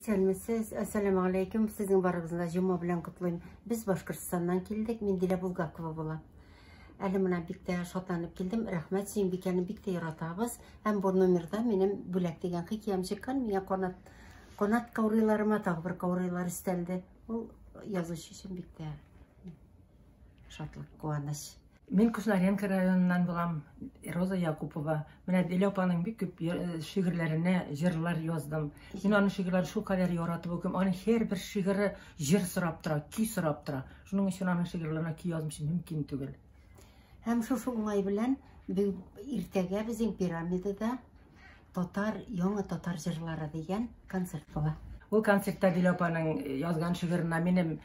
Исәнмесез, әссәламү алейкум. Сезнең барыгызны да җомга белән котлыйм. Без Башкортстаннан килдек. Мин Дилә Булгакова булам. Әле менә бик тә шатланып килдем. Рәхмәт, Сөембикәне бик тә яратабыз. Һәм бу номерда минем Бүләк дигән хикәям чыккан. Миңа канат канат каурыйларыма тагы бер каурыйлар өстәлде. Ул язучы өчен бик тә шатлык, куаныч. Мин Кушнаренко районыннан булам, Роза Якупова. Менә Дилә апаның бик күп шигырьләренә җырлар яздым. Мин аның шигырьләрен шулкадәр яратып укыйм. Аның һәрбер шигыре җыр сорап тора, көй сорап тора. Шуның өчен аның шигырьләренә көй язмыйча мөмкин түгел. Һәм шушы уңай белән иртәгә безнең пирамидада татар, яңа татар җырлары дигән концерт була. Ул концертта Дилә апаның язган шигыренә минем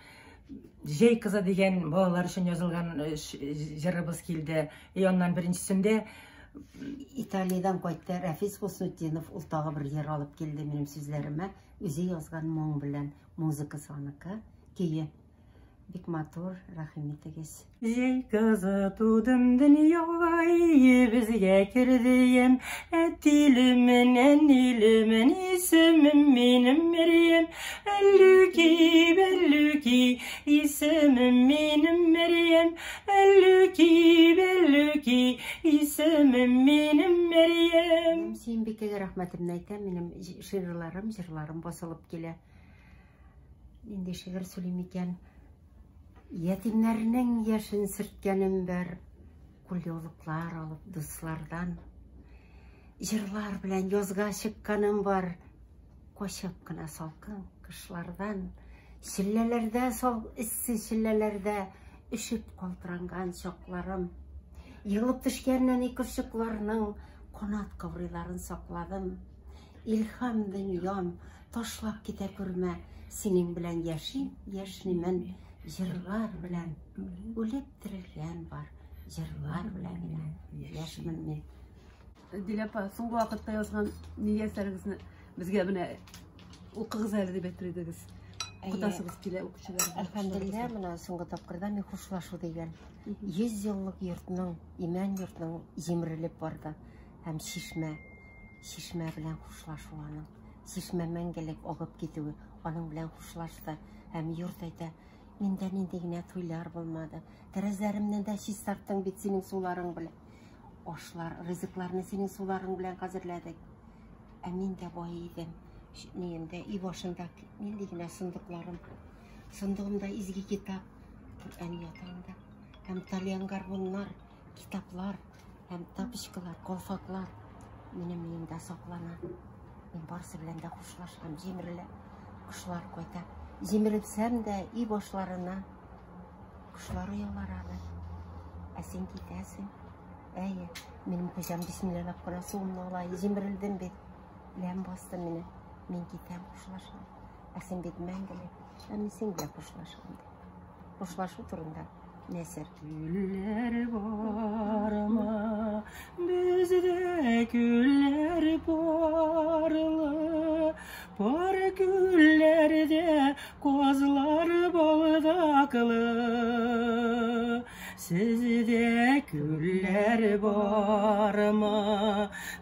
Җәй кызы дигән балалар өчен язылган җырыбыз килде. И аннан беренчесендә Италиядән кайтты Рәфис Хуснутдинов, ул тагы бер җыр алып килде минем сүзләремә, үзе язган моң белән, музыкасы аныкы, көе. Бик матур, рәхим итегез. Җәй кызы тудым дөньяга, өебезгә кердем. Әтилемен, әнилемен, исемем минем Мәрьям. Әллүки, бәллүки, исемем минем Мәрьям. Әллүки, бәллүки, исемем минем Мәрьям. Сөембикәгә рәхмәтемне әйтәм, минем шигырьләрем, җырларым басылып килә. Нинди шигырь сөйлим икән? Ятимнәрнең яшен сөрткәнем бар, кулъяулыклар алып дуслардан. Җырлар белән язга чыкканым бар, качып кына салкын кышлардан. Челләләрдә, сал эссе челләләрдә өшеп калтыранган чакларым. Егылып төшкән нәни кошчыкларның канат каурыйларын сакладым. Илһам дөньям, ташлап китә күрмә, синең белән яшим, яшнимен, җырлар белән үлеп терелгән бар, җырлар белән генә яшьмен мин. Дилә апа, соңгы вакытта язган нигә әсәрегезне безгә менә укыгыз әле дип әйтер идегез. Укытасыгыз килә укучыларга. Әлхәмдулилла, менә соңгы тапкырда мин хушлашу дигән 100 еллык йортның, имән йортның җимерелеп барды һәм чишмә, чишмә белән хушлашу аның. Чишмә мәңгелек агып китүе аның белән хушлашты һәм йорт әйтә, миндә нинди генә туйлар булмады. Тәрәзләремне дә чистарттың бит синең суларың белән. Ашлар, ризыкларны синең суларың белән хәзерләдек. Ә мин дә бай идем. Ниемдә, өй башында нинди генә сындыкларым. Сындыгымда изге китап, Коръән ята анда. Һәм тальян гармуннар, китаплар, һәм тапочкалар, калфаклар минем өемдә саклана. Мин барысы белән дә хушлашам, җимерелә. Кошлар кайта. Җимерелсәм дә өй башларына кошлар оялар әле. Ә син китәсең. Әйе, минем хуҗам бисмиллалап кына суымны ала. Җимерелдем бит. Ләм басты мине. Мин китәм, хушлашам. Ә син бит мәңгелек. Ә мин синең белән хушлашам. Хушлашу турында нәсер. Күлләр барма, бездә күлләр парлы, пар күлләрдә казлар балдаклы. Сездә күлләр барма,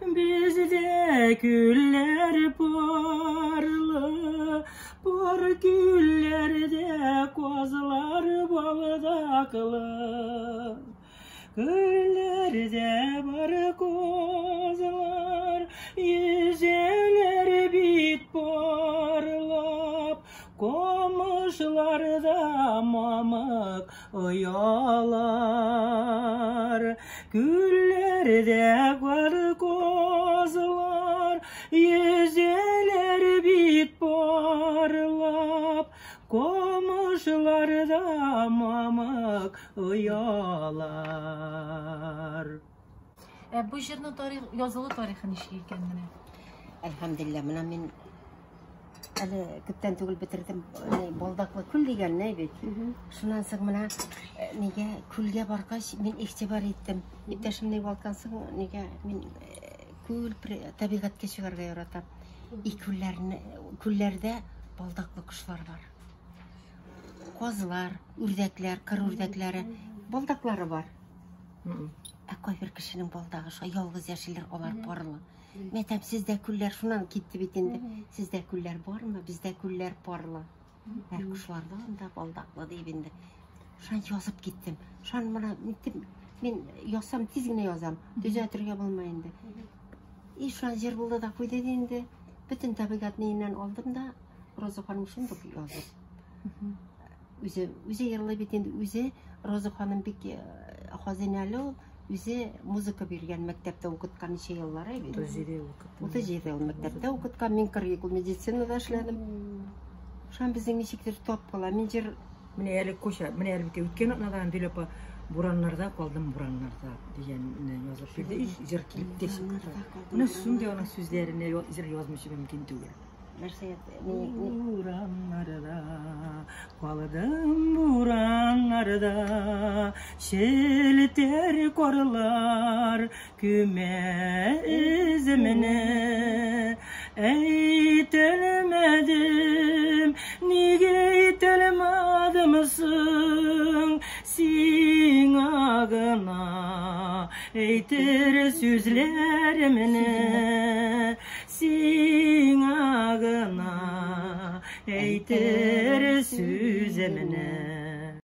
бездә күлләр парлы, Пар күлләрдә казлар балдаклы. Күлләрдә бар казлар, йөзәләр бит парлап, камышларда мамык оялар. Күлләрдә бар казлар, йөзәләр бит парлап, камышларда мамык оялар. Ә бу җырның тарих, язылу тарихы ничек икән менә? Әлхәмдулилла, менә мин әле күптән түгел бетердем Балдаклы күл дигән ни бит. Шуннан соң менә нигә күлгә баргач мин игътибар иттем. Иптәшемне югалткан соң нигә мин күл табигатькә чыгарга яратам. И күлләрне күлләрдә балдаклы кошлар бар. Казлар, үрдәкләр, кыр үрдәкләре, балдаклары бар. Ә кайбер кешенең балдагы шулай ялгыз яшиләр, алар парлы. Мәйтәм, сездә күлләр шуннан китте бит инде. Сездә күлләр бармы? Бездә күлләр парлы. Һәр кошлардан да балдаклы дип инде. Шуны язып киттем. Шуны менә ниттем, мин язсам тиз генә язам. Төзәтергә булмый инде. И шуны җыр булды да куйды инде. Бөтен табигать ниеннән алдым да Роза ханым шундук язып. Үзе үзе йырлый бит инде, үзе Роза ханым бик хазинәле ул. Үзе музыка биргән мәктәптә укыткан ничә еллар әй бит. 37 ел укыттым. 37 ел мәктәптә укыткан, мин 40 ел медицинада эшләдем. Шуны безнең ничектер тап кала. Мин җыр Менә әле коча, менә әле бит үткән атнадан Дилә апа бураннарда калдым, бураннарда дигәнне язып бирде. И җыр килеп тә чыкты. Менә шундый аның сүзләренә җыр язмыйча мөмкин түгел. Нәрсә? Бураннарда калдым, бураннарда челтәр карлар күмә эземне. Әйтелмәдем, нигә әйтелмәдем соң сиңа гына әйтер сүзләремне, сиңа гына әйтер сүземне.